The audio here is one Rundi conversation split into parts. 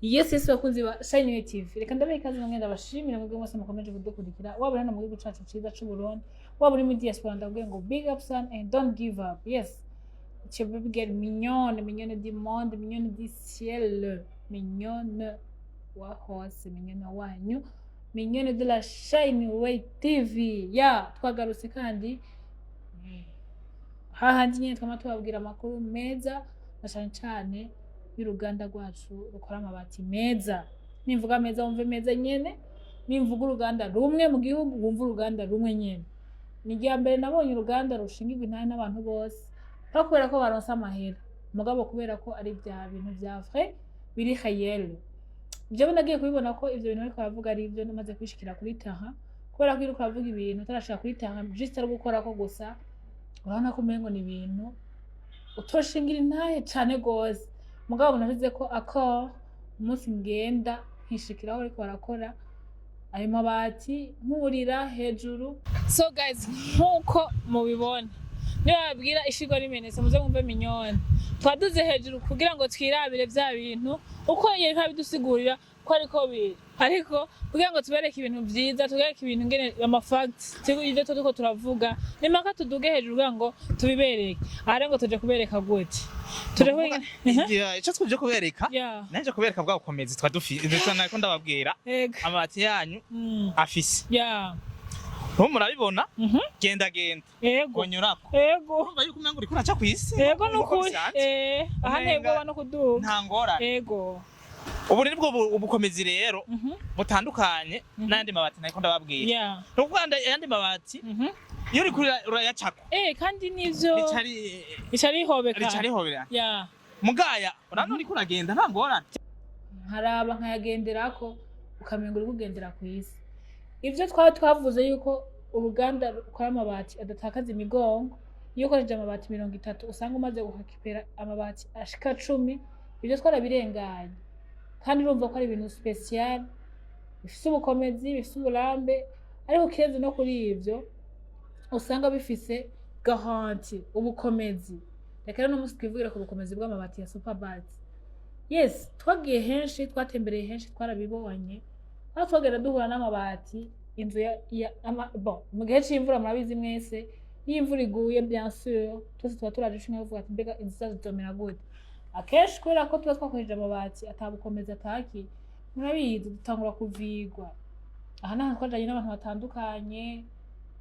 Yes, bakunzi ba Shine TV, reka ndabaha ikaze namwe, ndabashimira mwebwe mwese mukomeje kudukurikira, waba uri hano mu gihugu cacu ciza c'u Burundi, waba uri muri diaspora. Ndababwiye ngo big up son and don't give up. Yes, it's your baby girl Mignonne, Mignonne du monde, Mignonne du ciel, Mignonne wa hose, Mignonne wanyu, Mignonne de la Shine Way TV. Ya twagarutse kandi hahandi nyene twama tubabwira amakuru meza na cane cane y'uruganda rwacu rukora amabati meza. Nimvuga meza wumve meza nyene, nimvuga uruganda rumwe mu gihugu wumve uruganda rumwe nyene. Ni irya mbere nabonye uruganda rushingirwa intahe n'abantu bose, pas kubera ko baronse amahera, mugabo kubera ko ari vya bintu vya vrai, biri réel. Jewe nagiye kubibona ko ivyo bintu bariko baravuga ari ivyo namaze kwishikira kuri terrain, kubera ko iyo uriko uravuga ibintu utarashika kuri terrain, juste ari gukorako gusa, urabona ko umengo ni ibintu utoshingira intahe cane gose. Mugabo nashize ko accord umunsi ngenda nkishikira aho bariko barakora ayo mabati, nkurira hejuru. So guys, nkuko mubibona, niba babwira ishirwa rimenetse, muze mwumve Mignonne. Twaduze hejuru kugira ngo twirabire vya bintu uko yariko abidusigurira ko ariko biri, ariko kugira ngo tubereke ibintu vyiza, tubereke ibintu ngene ama facts ivyo turiko turavuga, ni mpaka tuduge hejuru kugira ngo tubibereke. Aha rero ngo tuje kubereka gute? Tuje kubereka Ico twuje kubereka, naje kubereka bwa bukomezi twa dufise, nariko ndababwira amabati yanyu afise. Ubu murabibona, genda genda, gonyurako. Urumva yuko umengo uriko uraca kw'isi. Ego. Nkuko Nukuri. bisanzwe. Aha Umenga ntebwoba no kuduga. Nta ngorane. Ubu ni bwo ubukomezi rero butandukanye n'ayandi mabati nariko ndababwira. Ni ukuvuga ayandi mabati, iyo uriko urayacako, Kandi nivyo rica rica rihobeka. Rica rihobera. Mugaya urabona uriko uragenda nta ngorane. Nkaraba nkayagenderako, ukamenga uri kugendera ku isi. Ivyo twaba twavuze yuko uruganda rukora amabati adatakaza imigongo, iyo ukoresheje amabati 30 usanga umaze guhakipera amabati ashika 10. Ivyo twarabirenganye, kandi urumva ko ari ibintu spécial, bifise ubukomezi, bifise uburambe, ariko kireze no kuri ivyo usanga bifise garantie, ubukomezi. Reka rero uno munsi twivugire ku bukomezi bw'amabati ya Superbat. Yes, twagiye henshi, twatembereye henshi, twarabibonye aho twagenda duhura n'amabati inzu bon, mu gihe c'imvura murabizi mwese, iyo imvura iguye, bien sûr, twese tuba turaje ishinga kuvuga ati: "Mbega inzu zacu zizomera gute?" Akenshi kubera ko tuba twakoresheje amabati atabukomezi ataki, murabizi, dutangura kuvigwa. Aha ni ahantu twajanye n'abantu batandukanye.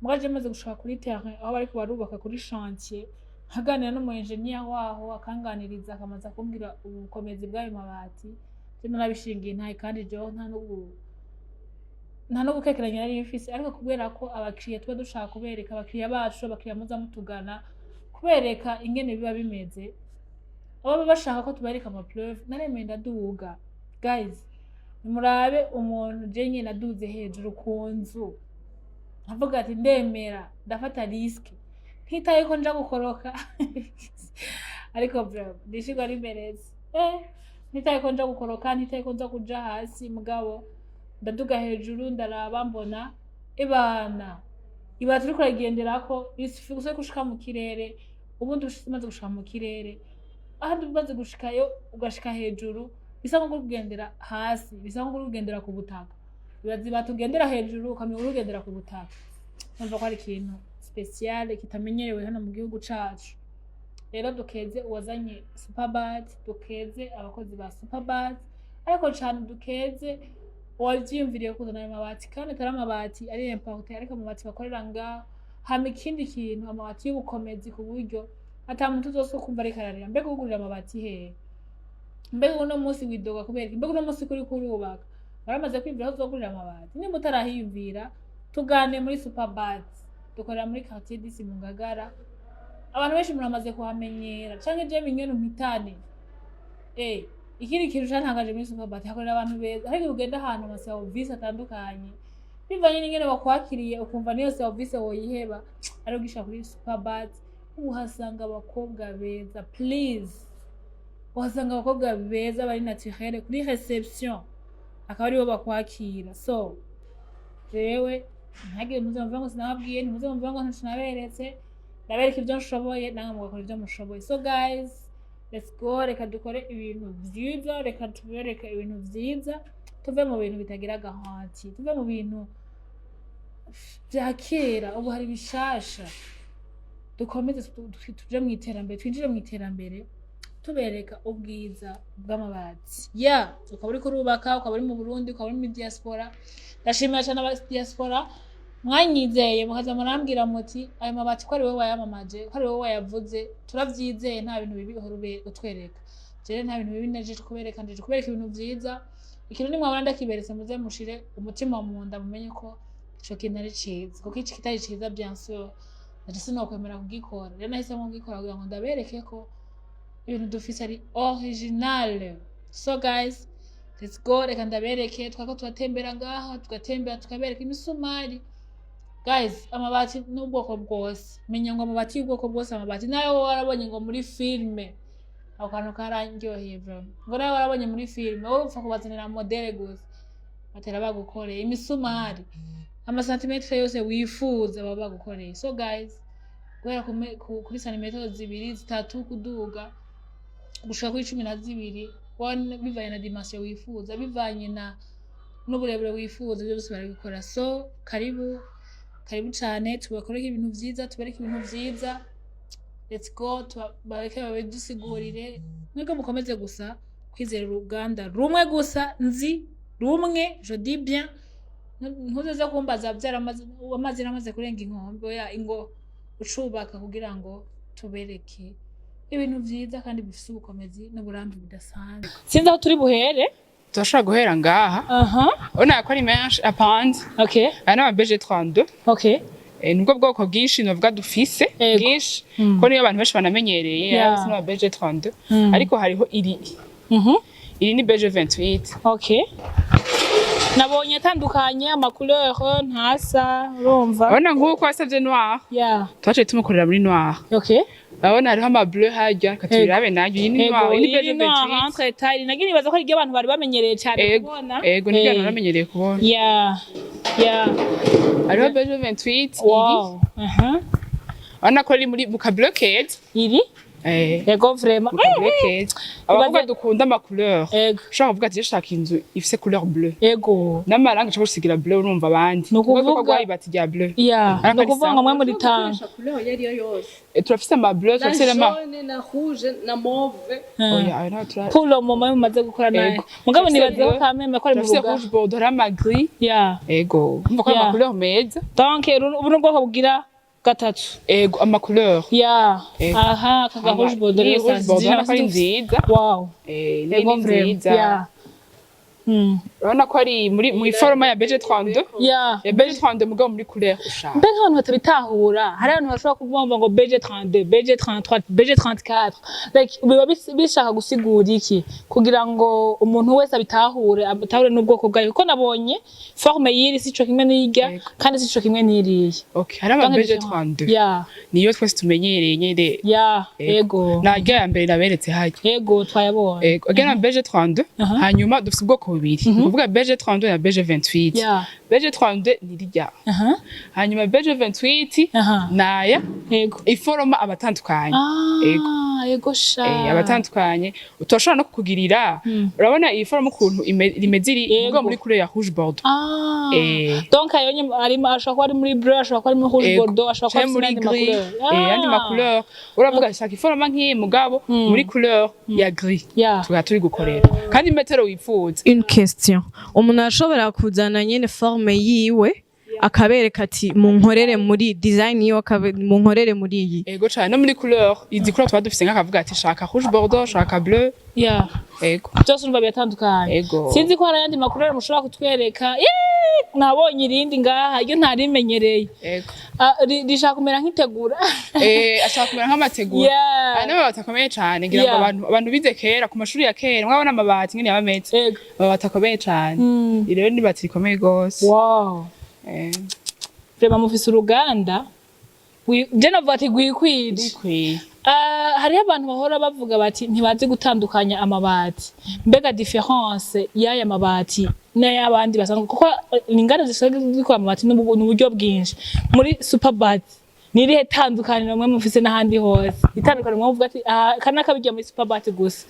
Mugaje maze gushika kuri terrain aho bariko barubaka kuri chantier, nkaganira n'umu engineer waho, akanganiriza, akamaza kumbwira ubukomezi bw'ayo mabati. Je narabishingiye ntaye, kandi jewe nta no gukekeranya nari mfise, ariko kubera ko abakiriya tuba dushaka kubereka, abakiriya bacu, abakiriya muza mutugana, kubereka ingene biba bimeze, baba bashaka ko tubereka ama preuve, naremeye ndaduga. Guys, nimurabe umuntu je nyene naduze hejuru ku nzu, nkavuga ati: "Ndemera ndafata risque, ntitaye ko nja gukoroka." Ariko bro, ndishirwa rimeretse, ntitaye ko nja gukoroka, ntitaye ko nza kuja hasi, mugabo ndaduga hejuru, ndaraba, mbona ibana ibati uriko uragenderako gusa gushika mu kirere. Ubundi umaze gushika mu kirere, ahandi umaze gushikayo, ugashika hejuru, bisa nko kugendera hasi, bisa nko kugendera ku butaka. Ibaze ibati ugendera hejuru, ukamenya uri ugendera ku butaka. Numva ko ari ikintu spécial kitamenyerewe hano mu gihugu cacu. Rero dukeze uwazanye Superbat, dukeze abakozi ba Superbat, ariko cane dukeze uwavyiyumviriye kuzana ayo mabati, kandi atari amabati ari importé, ariko amabati bakorera ngaho. Hama ikindi kintu, amabati y'ubukomezi, ku buryo ata muntu uzosokumva ariko ararira: "Mbega ugurira amabati hehe? Mbega uno munsi widoga kubera iki? Mbega uno munsi kuri kurubaka?" Waramaze kwiyumvira aho uzogurira amabati? Nimba utarahiyumvira, tugane muri Superbat. Dukorera muri quartier 10 mu Ngagara. Abantu benshi muramaze kuhamenyera, canke je Mignonne mpitane. Ikindi kintu cantangaje muri Superbat, hakorera abantu beza. Ariko ugenda ahantu ama service atandukanye, bivanye n'ingene bakwakiriye, ukumva niyo service woyiheba. Ariko ugishika kuri Superbat uhasanga abakobwa beza. Please, uhasanga abakobwa beza bari naturel kuri réception, akaba aribo bakwakira. So jewe ntihagire muze muvuga ngo sinababwiye, ntimuze muvuga ngo ntaco naberetse. Ndabereka ibyo nshoboye, namwe mugakora ibyo mushoboye. So guys. Let's go, reka dukore ibintu vyiza, reka tubereke ibintu vyiza, tuve mu bintu bitagira garantie, tuve mu bintu vya kera. Ubu hari bishasha. Dukomeze tuje mu iterambere, twinjire mu iterambere, tubereka ubwiza bw'amabati ya ukaba uriko urubaka, ukaba uri mu Burundi, ukaba uri muri diaspora. Ndashimira cyane aba diaspora mwanyizeye, mukaza murambwira muti: "Ayo mabati ko ari wowe wayamamaje, ko ari wowe wayavuze, turavyizeye, nta bintu bibi uhora utwereka." Jewe nta bintu bibi naje kubereka, nje kubereka ibintu vyiza. Ikintu nimwabona ndakiberetse, muze mushire umutima mu nda, mumenye ko ico kintu ari ciza, kuko iki kitari ciza, bien sûr, naje sinokwemera kugikora. Rero nahisemo kugikora kugira ngo ndabereke ko ibintu dufise ari original. So guys, let's go, reka ndabereke. Twako turatembera ngaha, tugatembera, tukabereka imisumari. Guys, amabati n'ubwoko bwose, menya ngo amabati y'ubwoko bwose, amabati nayo wowe warabonye ngo muri filme, ako kantu karandyoheye vraiment, ngo nawe warabonye muri filme, wowe upfa kubazanira modèle gusa, batera bagukoreye imisumari amasantimetero yose wifuza, baba bagukoreye. So guys, guhera kuri santimetero 2, 3, kuduga gushika kuri 12, wowe bivanye na dimension wifuza, bivanye na n'uburebure wifuza, ibyo byose barabikora. So karibu, karibu cyane, tubakorere ibintu vyiza, tubereke ibintu vyiza. Let's go, bareke babidusigurire. Mwebwe mukomeze gusa kwizera uruganda rumwe gusa, nzi rumwe, je dis bien. Ntuze kumbaza byaramaze, amazi yaramaze kurenga inkombe. Oya, ingo ucubaka kugira ngo tubereke ibintu vyiza kandi bifise ubukomezi n'uburambe budasanzwe. Sinzi aho turi buhere. Turashobora guhera ngaha. Urabona ko ari menshi apanze. Aya ni ama BG 32. Nubwo bwoko bwinshi novuga dufise bwinshi, ko niyo abantu benshi banamenyereye, aya ni ama BG 32, ariko hariho iri, iri ni BG 28. Okay, nabonye atandukanye, ama couleur ntasa, urumva. Urabona nk'uko wasavye noir, twaciye tumukorera muri noir. Urabona hariho ama bleu harya, reka tubirabe nayo. Iyi ni noir, iyi ni BG Iyi ni noir 28. Entre taille nagiye nibaza ko ari abantu bari bamenyereye cyane kubona. Ego, nibyo abantu bamenyereye kubona. Hariho BG 28 iri. Wow, aha. Urabona ko ari muri mu ka bleu keza. Iri. Ego, vraiment. Mu ka bleu keza. Abakobwa dukunda ama couleur, ushobora kuvuga ati: "Shaka inzu ifise couleur bleu." N'amarangi ushobora gusigira bleu, urumva abandi Ni ukuvuga- Ubwo rwaye ibati rya bleu. Ni ukuvuga ngo mwe muri tanga Gukoresha couleur iyo ariyo yose. Turafise ama bleu, Na turafise n'ama jaune, na rouge, na mauve. Oya, ayo ntayo Pour le moment mumaze gukora nayo. Ego. Mugabo Turafise nibaza ko bleu, quand même ko ari mu turafise ruga. rouge bordeaux, hariho ama gris. Ego, urumva ko ari ama couleur meza. Donc ubu ni ubwoko bugira gatatu. Ego, ama couleur. Ego. Aha, aka ga rouge bordeaux Iyi rero rouge bordeaux urabona ko ari nziza. Ni Ego, vraiment. nziza. Urabona ko ari muri mu iforoma ya BG 32, ya BG 32, mugabo muri couleur ushaka. Mbe nk'abantu batabitahura, hari abantu bashobora kuvuga ngo BG 32, BG 33, BG 34, like biba bishaka gusigura iki, kugira ngo umuntu wese abitahure, abitahure n'ubwoko bwayo? Kuko nabonye forme y'iri sico kimwe n'irya, kandi sico kimwe n'iriya. Okay, hari ama Donc, BG différent. 32, niyo twese tumenyereye nyene. Ego. Narya ya mbere naberetse harya. Ego, twayabonye. Ego, again BG 32. Hanyuma dufite ubwoko bubiri, ni ukuvuga BG 32 na BG 28. BG 32 ni rirya, hanyuma BG 28 naya. Iforoma abatandukanye. Ah, ego sha. Abatandukanye utoshobora no kukugirira. Urabona iyi foroma ukuntu rimeze iri, mugabo muri couleur ya rouge bordeaux. Donc ayo nyene arimo, ashobora kuba ari muri bleu, ashobora kuba ari muri rouge Ego. bordeaux, ashobora kuba Canke afise muri n'ayandi gris, ma couleur. ayandi ma couleur. Uravuga shaka iforoma nk'iyi mugabo muri couleur ya gris, tukaba turi gukorera kandi metero wifuza. Une question: umuntu arashobora kuzana nyene forme yiwe, akabereka ati: "Munkorere muri design yiwe", "Munkorere muri iyi"? Ego cane, no muri couleur, izi couleur tuba dufise, nk'akavuga ati: "Shaka rouge bordeaux, shaka bleu." Ego. Byose urumva biratandukanye. Ego. Sinzi ko hari ayandi ma couleur mushobora kutwereka. Yeee, nabonye irindi ngaha iyo ntarimenyereye. Ego. Ah, rishaka kumera nk'itegura. Ashaka kumera nk'amategura. Aya n'amabati akomeye cane, ngira ngo abantu bize kera ku mashuri ya kera, mwabona amabati ngene yaba ameze. Amabati akomeye cane. Iri rero ni ibati rikomeye gose. Vraiment mufise uruganda je navuga ati rwikwije. Rikwiye. Ah, hariho abantu bahora bavuga bati ntibazi gutandukanya amabati. Mbega différence y'aya mabati n'ay'abandi basanzwe, kuko inganda zisanzwe zikora amabati n'uburyo bwinshi, muri Superbat Ni irihe tandukaniro mwe mufise n'ahandi hose? Itandukaniro mwe muvuga ati ah, kana kabijya muri Superbat gusa.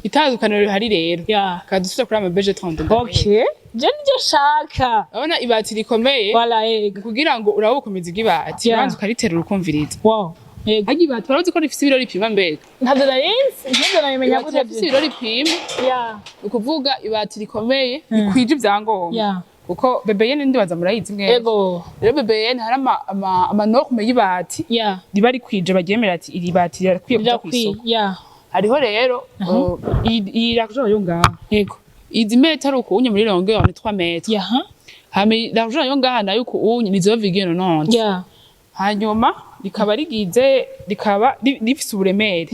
Itandukaniro rihari rero, kadusubire kuri ama BG 32. Okay, je niryo shaka. Urabona ibati rikomeye, Voilà, ego. kugira ngo urabe ubukomezi bw'ibati, ubanza ukariterura ukumviriza. Wow, ego. Harya ibati urazi ko rifise ibiro ripima mbega? Ntabyo narinzi, ntabyo nabimenya. Ibati Gute? rifise ibiro ripima, ni ukuvuga ibati rikomeye rikwije ivyangombwa, kuko BBN ndibaza murayizi mwese. Ego. Rero BBN hari ama norme y'ibati riba rikwije, baryemera ati iri bati rirakwiye kuja kw'isoko. Hariho rero iyi largeur yo ngaha, izi metero uku unye muri longueur ni 3 mètres, hama iyi largeur yo ngaha nayo uku unye ni 0,90, hanyuma rikaba rigize, rikaba rifise uburemere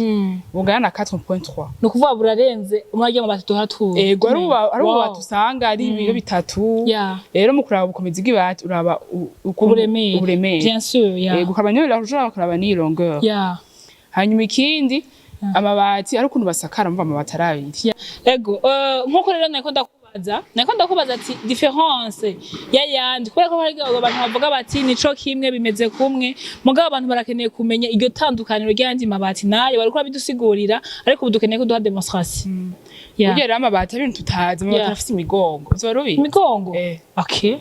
bungana na 4.3. Ni ukuvuga burarenze umwanya w'amabati duhora tuzi. Ego, hari ububati usanga ari ibiro 3. Rero mu kuraba ubukomezi bw'ibati uraba Uburemere. Uburemere. Bien sûr, ya. Ego, ukaba niyo largeur, ukaraba n'iyi longueur. Hanyuma ikindi, amabati ari ukuntu basakara, mva amabati ari abiri. Ego, nkuko rero nariko ndakubaza ati différence y'ayandi, kubera ko hari abantu bavuga bati nico kimwe, bimeze kumwe, mugabo abantu barakeneye kumenya iryo tandukaniro ry'ayandi mabati nayo bariko babidusigurira, ariko ubu dukeneye ko duha démonstration. Burya rero amabati ari ibintu tutazi, amabati arafise imigongo, uzoba ubizi? Imigongo? Eh. Okay.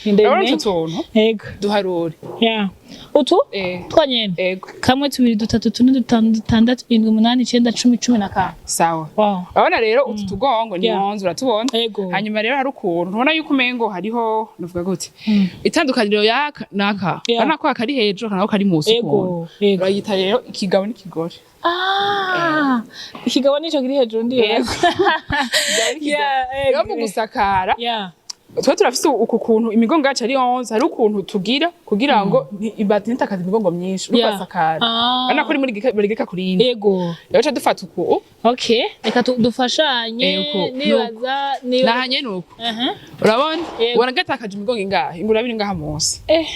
Urabona Ndabimenya. utu tuntu? Ego. Duharure. Yeah. Utu? Eh. Twanyene. Ego. Kamwe, tubiri, dutatu, tune, dutanu, dutandatu, indwi, umunani, icenda, 10, 11. Sawa. Wow. Urabona rero utu tugongo ni 11, uratubona? Ego. Hanyuma rero hari ukuntu ubona yuko umengo hariho, nuvuga gute, itandukaniro yaka naka, urabona ko akari hejuru aka nako kari musi ukuntu. Ego. Urayita rero ikigabo n'ikigore. Ah, ikigabo nico kiri hejuru ndiyo. Yego. Rero mu gusakara, twe turafise uku kuntu imigongo yacu ari 11, hari ukuntu tugira kugira ngo ibati ntitakaze imigongo myinshi uriko urasakara. Urabona ko uri muri rigeka kuri yindi. Rero ca dufata uku. Okay. Reka dufashanye. Ego. Nibaza niba Nahanye nuko urabona, ubona gatakaje imigongo ingahe? Ingura abiri ngaha munsi. Eh.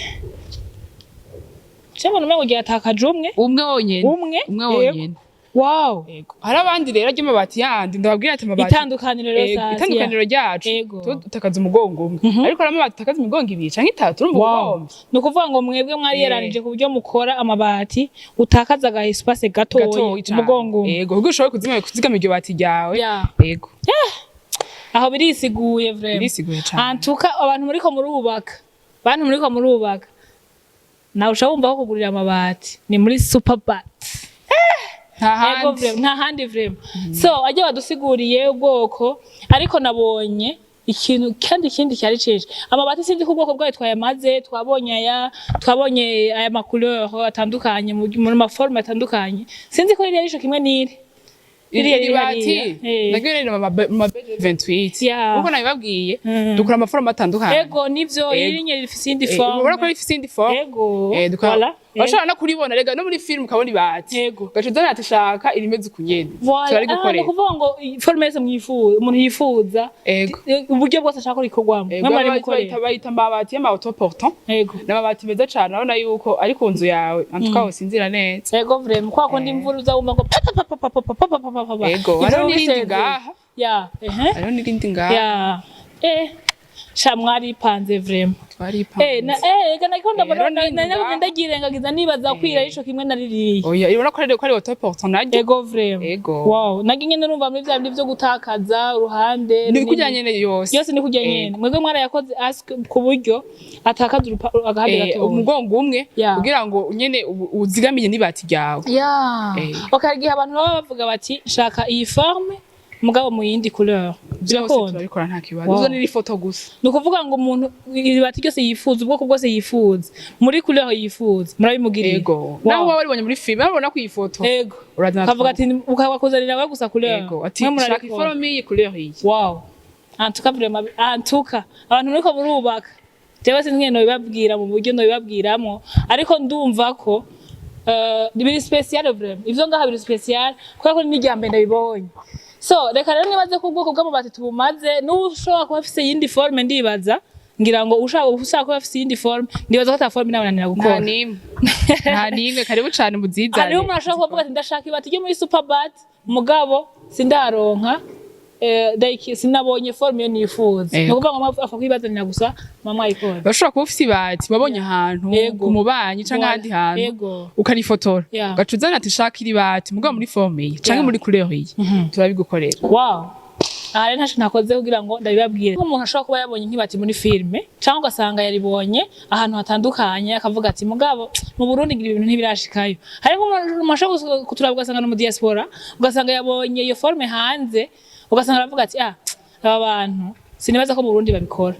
Cyangwa umengo gyatakaje umwe. Umwe wonyene. Umwe? Umwe wonyene. Wow. Yego. Hari abandi rero ry'amabati yandi, ndababwira ati amabati Itandukaniro rero Ego, sasa. itandukaniro ryacu, tuba dutakaza umugongo umwe, ariko hari amabati atakaza imigongo ibiri canke itatu, urumva ubuhomvye. Ni ukuvuga ngo mwebwe mwariyeranije ku buryo mukora amabati utakaza aga espace gatoya, Gatoyi cane. umugongo umwe. Yego, kugira ushobore kuzigama iryo bati ryawe. Yego. Aho birisiguye vraiment. Birisiguye cane. Antuka abantu muriko murubaka, bantu muriko murubaka, nawe ushobora wumva ko kugurira amabati ni muri Superbat. Nta Ego. handi. Vraiment, nta handi vraiment. So ajya badusiguriye ubwoko, ariko nabonye ikintu kandi ikindi cyari cije amabati, sinzi ko ubwoko bwayo twayamaze, twabonye aya, twabonye aya ma couleur atandukanye mu ma forme atandukanye, sinzi ko ririya arico kimwe n'iri ririya Iri riri bati hariya. naryo riri mu ma BG 28, nkuko nabibabwiye, dukora ama forme atandukanye. Ego, nivyo. Ego. Iri nyene rifise iyindi forme. Ubona ko rifise iyindi forme. Ego. Dukora. Voilà. Urashobora no kuribona rega no muri film ukabona ibati, ugaca uzana ati shaka irimeze uku nyene. Voilà. Turarigukorera. Ah, ni ukuvuga ngo forme yose mwifuza, umuntu yifuza, Ego. uburyo bwose ashaka ko rikorwamo, Ego, mwe murarimukorera. bayita amabati y'ama autoportant. Ni amabati meza cane, urabona yuko ari ku nzu yawe, en tout cas usinzira neza. Ego vraiment, kwa kundi imvura uza wumva ngo pa pa pa pa pa pa pa pa pa pa pa pa. Ego, Ivyo hariho n'irindi bisezeye. ngaha. Ya, ehe. Hariho n'irindi ngaha. Ya. Sha mwaripanze vraiment. Twaripanze. Na ega nako ndabona Rero n'irindi na ngaha. ndagirengagiza nibaza kwira ico kimwe na ririya. Oya, urabona ko ari autoportant naryo. Ego vraiment. Ego. Wow, nagi nyene urumva muri vya bindi vyo gutakaza uruhande Ni runini. kurya nyene yose. Yose ni kurya nyene. Mwebwe mwarayakoze ask ku buryo atakaza agahande gatoya. Umugongo umwe, kugira ngo nyene uzigamiye n'ibati ryawe. Okay, hari igihe abantu baba bavuga bati shaka iyi forme mugabo mu yindi couleur. Byose Birakunda. turabikora, nta kibazo. Wow. Uzo ni ifoto gusa. Ni ukuvuga ngo umuntu ibati ryose yifuza, ubwoko bwose yifuza, muri couleur yifuza, murabimugirira. Ego. Wow. Naho waba waribonye muri film, urabona ko iyi foto, Ego. urazana. Kavuga ati ukabakuzanira we gusa couleur. Ego, ati Mwe shaka murabikora. i forme iyi, couleur iyi. Wow. En tout cas vraiment, en tout cas abantu muriko murubaka, jewe sinzi ingene nobibabwira mu buryo nobibabwiramo, ariko ndumva ko biri spécial vraiment. Ivyo ngaha biri spécial kubera ko ni irya mbere ndabibonye. So reka rero nibaze ko ubwoko bw'amabati tubumaze. N'ushobora kuba afise iyindi forme, ndibaza ngira ngo ushaka kuba afise iyindi forme, ndibaza ko ata forme inabananira Nta gukora. nimwe, nta nimwe. Karibu cane muzizane. Hariho umuntu ashobora kuvuga ati ndashaka ibati ryo muri Superbat, mugabo sindaronka. Like sinabonye forme yo nifuza. Ego. Ni ukuvuga ngo apfa kwibazanira gusa muba mwayikoze. Bashobora kuba ufise ibati wabonye ahantu ku mubanyi canke ahandi hantu, ukarifotora, ugaca uzana ati shaka iri bati mugabo muri forme iyi canke muri couleur iyi, turabigukorera. Wow, aha rero ntacyo nakoze kugira ngo ndabibabwire. Nk'umuntu ashobora kuba yabonye nk'ibati muri filime, cyangwa ugasanga yaribonye ahantu hatandukanye, akavuga ati mugabo mu Burundi ngira ibintu ntibirashikayo. Hari nk'umuntu ashobora kuturaba ugasanga no mu diaspora, ugasanga yabonye iyo forme hanze, ugasanga aravuga ati ah, aba bantu sinibaza ko mu Burundi babikora.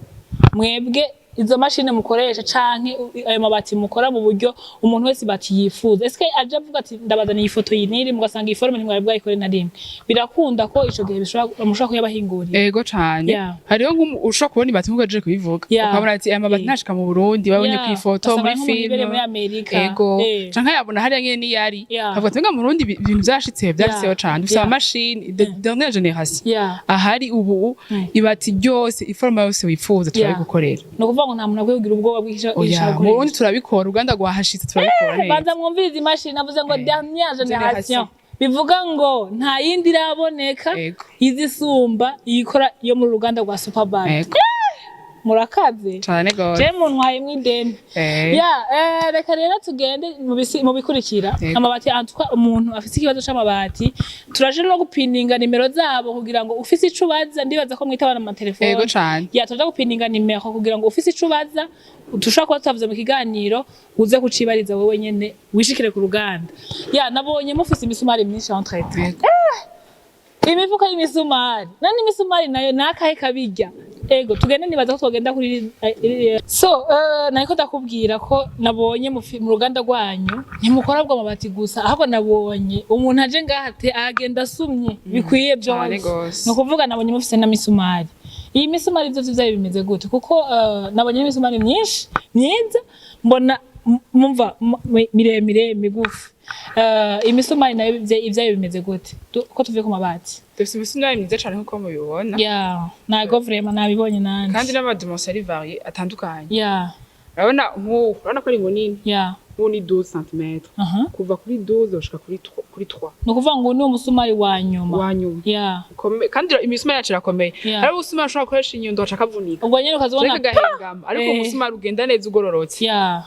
Mwebwe izo mashini mukoresha canke ayo mabati mukora mu buryo umuntu wese ibati yifuza, eske aje avuga ati ndabazaniye ifoto iyi n'iri, mugasanga iyi forme ntimwari bwayikore na rimwe, birakunda ko ico gihe bishobora mushobora kuyabahingurira? Ego cane. Hariho nk'umu ushobora kubona ibati nk'uko aje kubivuga, ukabona ati aya mabati ntashika mu Burundi, babonye kw'ifoto, Ugasanga muri nk'umuntu yibereye filime, muri Amerika. Ego, canke yabona hariya nyene niyari, akavuga ati nga mu Burundi ibintu vyashitse, vyashitseho cane. Dufise amamashini de dernière génération ahari ubu, ibati ryose, iforoma yose wifuza, turabigukorera. Ni ukuvuga ngo nta muntu akwiye kugira ubwoba bw'icyo Oya, mu Burundi turabikora, uruganda rwahashitse, turabikora neza. Banza mwumvirize imashini navuze ngo dernière génération, Génération. bivuga ngo nta yindi iraboneka izisumba iyikora yo mu ruganda rwa Superbat. Murakaze. Cane gose. Je muntwaye mw'ideni. Ya, reka rero tugende mu bikurikira. Amabati antwa umuntu afise ikibazo c'amabati, turaje no gupininga nimero zabo kugira ngo ufise ico ubaza, ndibaza ko mwitabana mu matelefone. Ego cane. Ya, turaja gupininga nimero kugira ngo ufise ico ubaza dushobora kuba twavuze mu kiganiro, uze kucibariza wowe nyene wishikire ku ruganda. Ya, nabonye mufise imisumari myinshi entre. Imifuko y'imisumari nani, imisumari nayo nakahe kabirya? Ego, tugende, nibaza ko twogenda kuri so nariko ndakubwira ko nabonye mu ruganda rwanyu ntimukora bwo amabati gusa, ahubwo nabonye umuntu aje ngaha ate agenda asumye bikwiye Cane byose. gose. Ni ukuvuga nabonye mufise na misumari. Iyi misumari vyose vyayo bimeze gute? Kuko nabonye imisumari myinshi myiza, mbona mumva miremire, migufi. Imisumari nayo ivyayo bimeze gute? Ko tuvuye ku mabati. Dufise imisumari myiza cane nkuko mubibona. Ya, ntago vraiment nabibonye nanje. Kandi n'amadimension ari varié, atandukanye. Urabona nk'ubu, urabona ko ari munini. Nk'ubu ni 12 cm, kuva kuri 12 gushika kuri 3. Ni ukuvuga ngo ni umusumari wa nyuma. Wa nyuma. Kandi imisumari yacu irakomeye. Hari umusumari ushobora gukoresha inyundo ugaca akavunika, Ubwo nyene ukazibona ariko agahengama, ariko umusumari ugenda neza ugororotse.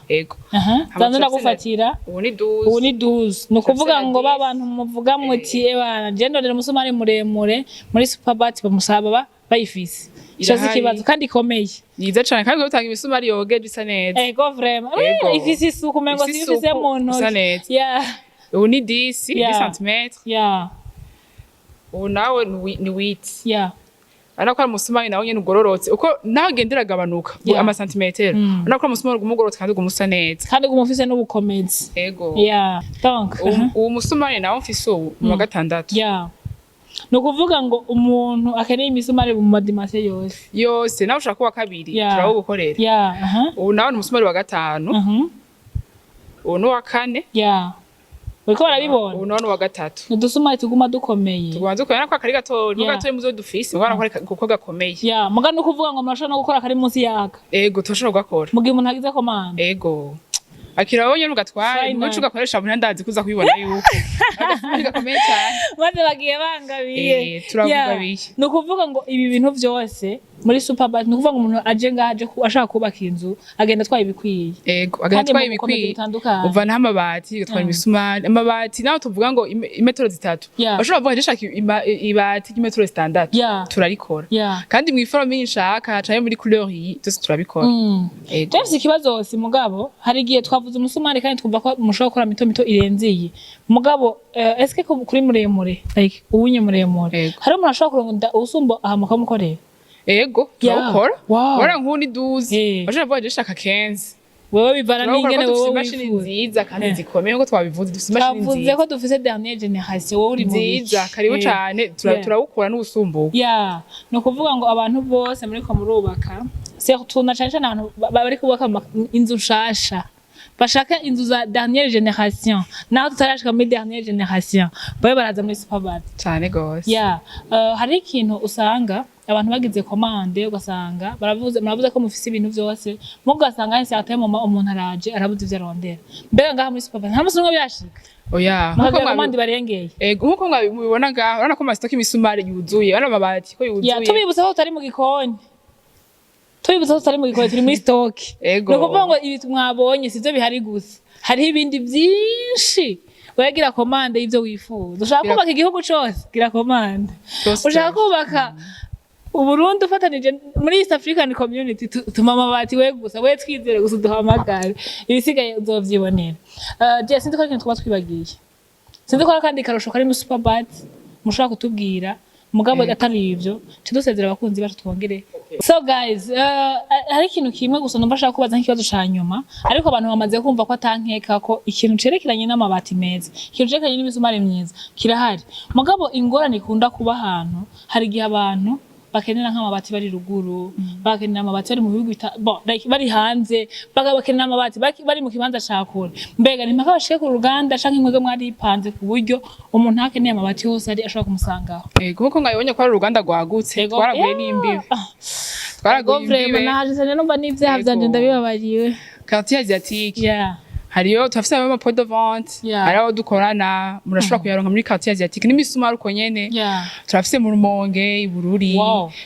Ego. Hama Zanze turafise ndagufatira. Ubu ni 12. Ubu ni 12, ni ukuvuga Turafise na ngo ba 10. bantu muvuga muti ebana je ndondera umusumari muremure, muri Superbat bamusaba bayifise. Ico si Irahari. ikibazo kandi ikomeye. Myiza cane, kandi utanga imisumari yogeje isa neza. Ego vraiment. Ego. Ifise isuku, umengo Ifise si ifise isuku, mu ntoki. isa neza. Ubu ni 10, 10 cm. Ubu nawe ni 8. Urabona ko ari umusumari nawe nyene ugororotse, uko naho ugenda iragabanuka amasantimetero. Urabona ko ari umusumari uguma ugororotse kandi uguma usa neza. Kandi guma ufise n'ubukomezi. Ego. Donc Uwo musumari nawe mfise ubu ni uwa gatandatu. Ni ukuvuga ngo umuntu akeneye imisumari mu madimension yose. Yose, nawe ushaka kuwa kabiri, turawugukorera. Ubu nawe ni umusumari wa gatanu. Ubu ni uwa kane. Bariko barabibona. Ubu nawe ni uwa gatatu. Ni udusumari tuguma dukomeye. Tubanza ukabona ko akari gatoya, ni gatoya muzo dufise, ubona ko kuko gakomeye. Ya, muga ni ukuvuga ngo murashobora no gukora akari munsi yaka. Ego, turashobora kugakora. Mu gihe umuntu agize commande. Ego, akira wowe nyene ugatware. Final. Ntuce ugakoresha mu ndandazi kuza kubibona yuko agasumari gakomeye cyane. Maze bagiye bangabiye. Eh, turakugabiye. Ni ukuvuga ngo ibi bintu byose muri Superbat, ni ukuvuga ngo umuntu aje ngaha aje ashaka kubaka inzu agenda atwaye ibikwiye. Ego, agenda Kandi atwaye mu bukomezi ibikwiye. butandukanye. Uvanaho amabati, ugatwara imisumari. Amabati naho tuvuga ngo imetero 3, bashobora kuvuga ndashaka ibati ry'imetero 6, turarikora. Kandi mw'iforme nshaka canke muri couleur iyi, byose turabikora. Ego. James, ikibazo si mugabo hari igihe twavuze umusumari kandi twumva ko mushobora gukora mito mito irenze iyi, mugabo eske kuri muremure, like uwunye muremure, Ego. hari umuntu ashobora kuronda usumba aha mukamukorera? Ego, turawukora. Ora nk'ubu ni 12, bashobora kuvuga ndashaka 15. Wewe bivana Turawukora n'ingene kuko dufise wowe imashini wifuza. nziza kandi zikomeye, nkuko twabivuze, dufise imashini Twavuze nziza. ko dufise dernière génération, wowe uri mu biki? Nziza, karibu cane. Turawukora n'ubusumbuko. Ya, ni ukuvuga ngo abantu bose muriko murubaka, surtout na cane cane abantu bari kubaka inzu nshasha, bashaka inzu za dernière génération, naho tutarashika muri dernière génération, babe baraza muri Superbat. Cane gose. Ya, hari ikintu usanga Abantu bagize commande ugasanga baravuze, muravuze ko mufise ibintu vyose, mugasanga hese ateye mu umuntu araje arabuze ivyo arondera. Mbega ngaha muri Superbat nta musi n'umwe byashika Oya, nkuko mukagira commande barengeye? Ego, nkuko mubibona ngaha, urabona ko ama stock imisumari yuzuye, urabona amabati ko Ya, yuzuye. tubibutsa ko tutari mu gikoni, tubibutsa ko tutari mu gikoni, turi muri stock. Ego. Ni ukuvuga ngo ibi mwabonye sivyo bihari gusa, hariho ibindi byinshi. Uragira commande y'ivyo wifuza. Ushaka kubaka igihugu cose, gira commande. Byose. Ushaka kubaka Uburundi ufatanije muri East African Community, tuma amabati we gusa, we twizere gusa, uduhamagare, ibisigaye uzovyibonera. Je sinzi ko hari ikintu twaba twibagiye, sinzi ko hari akandi karusho kari muri Superbat mushobora kutubwira, mugabo atari ivyo tudusezera abakunzi bacu twongere. So guys, hari ikintu kimwe gusa numva ashaka kubaza nk'ikibazo ca nyuma, ariko abantu bamaze kumva ko atankeka ko ikintu cerekeranye n'amabati meza, ikintu cerekeranye n'imisumari myiza kirahari. Mugabo ingorane ikunda kuba ahantu, hari igihe abantu bakenera nk'amabati bari ruguru, bakenera amabati bari mu bihugu bon, like, bari hanze, bakenera amabati bari mu kibanza ca kure. Mbega ni mpaka bashike ku ruganda, canke mwebwe mwaripanze ku buryo umuntu akeneye amabati hose ari ashobora kumusangaho? Ego, nkuko mwabibonye ko ari uruganda rwagutse, twaraguye n'imbibe, twaraguye Go vraiment. imbibe. Nahaje cyane numva n'ivyaha vyanje ndabibabariwe. Quartier asiatique hariyo, turafise ama point de vente, hari aho dukorana, murashobora kuyaronka muri quartier asiatique n'imisumari uko nyene. Turafise mu Rumonge, i Bururi,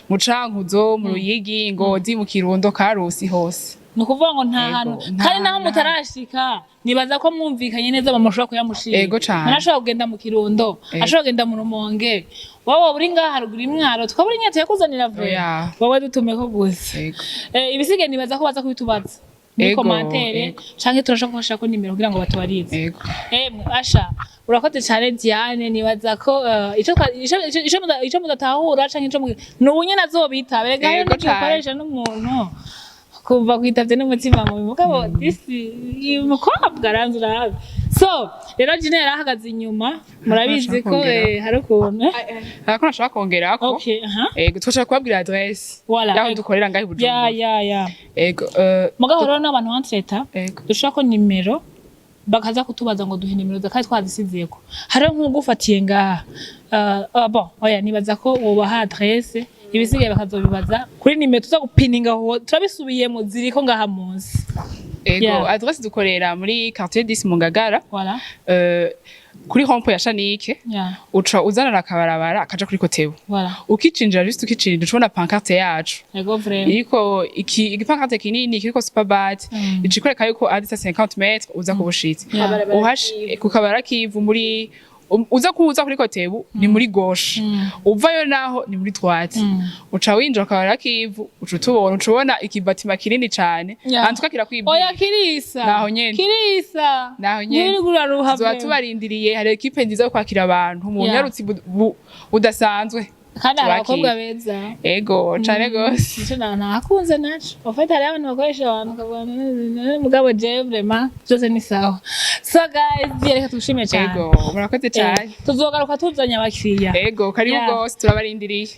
mu Cankuzo, mu Ruyigi, Ngozi, mu Kirundo, Karusi, hose. Ni ukuvuga ngo nta Ego, hantu kandi naho mutarashika, nibaza ko mwumvikanye neza bamushobora kuyamushira. Ego cane. Arashobora kugenda mu Kirundo, ashobora kugenda mu Rumonge, wowe uri ngaha haruguru imwaro twaba uri nyine tuyakuzanira vuba. Oya. Wowe dutumeko gusa. Ego. Ibisigaye nibaza ko baza kubitubaza muri commentaire, canke turashobora kubashirako nimero kugira ngo batubarize. Ego. Emwe asha, urakoze cyane Diane. Nibaza ko ico mudatahura canke ico ni ubu nyene azobita berega hariho Ego n'igihe cane. ukoresha n'umuntu kumva kwitavye n'umutima mubi, mugabo disi uyu mukobwa aranze urabe. So rero Gina yari ahagaze inyuma, murabizi ko Kongera. hari ukuntu Ariko nashaka kongerako. Okay, aha. Ego, twashaka kubabwira adresse Voilà. yaho Ego. dukorera ngaho i Bujumbura. Ya. Ego, mugabo rero n'abantu entreta Ego. dushaka ko nimero bakaza kutubaza ngo duhe nimero kandi twazisizeko. Hariho nk'ugufatiye ngaha, bon, oya, nibaza ko wobaha adresse, ibisigaye bakazobibaza kuri nimero tuza gupininga aho. Turabisubiyemo, ziriko ngaha munsi. Ego, adresse, dukorera muri quartier 10 mu Ngagara. Voilà. Kuri rond-point ya Shanike, uca uzanana akabarabara akaja kuri Kotebu. Voilà. Ukicinjira, juste ukicinjira, ucubona pancarte yacu. Ego vraiment. Iriko iki igipancarte kinini kiriko Superbat, icikwereka yuko ari 50 mètres uza kubushitsi. Uhash ku kabara kivu muri uza kuza kuri Kotebu ni muri gauche, uvayo naho ni muri droite. Uca winjira kabara kivu, uca utubona, uca ubona ikibatima kinini cane. Antuka kirakwibwira. Oya, kirisa. Naho nyene. Kirisa. Naho nyene. Ntiri guraruha. Tuzoba Vraiment. tubarindiriye, hari équipe nziza yo kwakira abantu mu Yeah. nyarutsi budasanzwe. Kandi hari Tubakira. abakobwa beza. Ego cane gose. Nico nahakunze naco. En fait, hariho abantu bakoresha abantu ukavuga mugabo jewe vraiment byose ni sawa. So guys, reka tugushimire cyane. Ego, murakoze cane. Tuzogaruka tuzanye abakiriya. Ego, karibu gose, turabarindiriye.